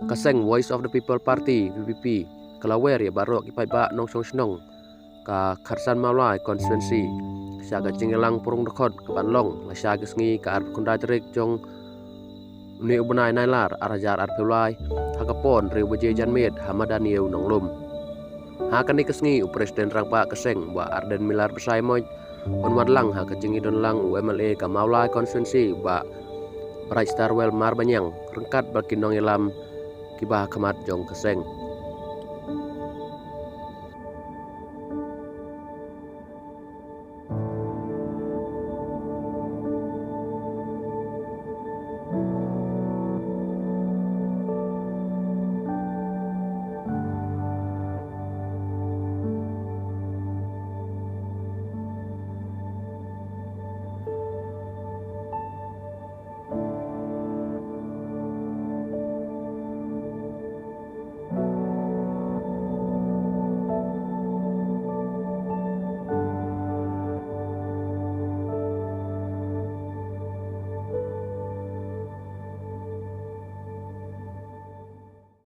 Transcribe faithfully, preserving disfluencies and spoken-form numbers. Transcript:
Ka seng Voice of the People Party, V P P, ka la wer ïa baroh ki paidbah nongshong shnong ka Kharsan Mawlai constituency sha ka jingïalang pyrshang dkhot ka ban long la sha ka sngi ka arphew khyndai tarik jong une u bnai Nailar ar hajar arphew lai, ha ka por hynriew baje janmiet ha Madan Ïew Nonglum. Ha kane ka sngi u President Rangbah ka seng, Bah Ardent Miller Basaiawmoit, un wan lang ha ka jingïadon lang u M L A ka Mawlai constituency, Bah Brightstarwell Marbaniang, ryngkat bad ki nongïalam kiba ha khmat jong ka seng.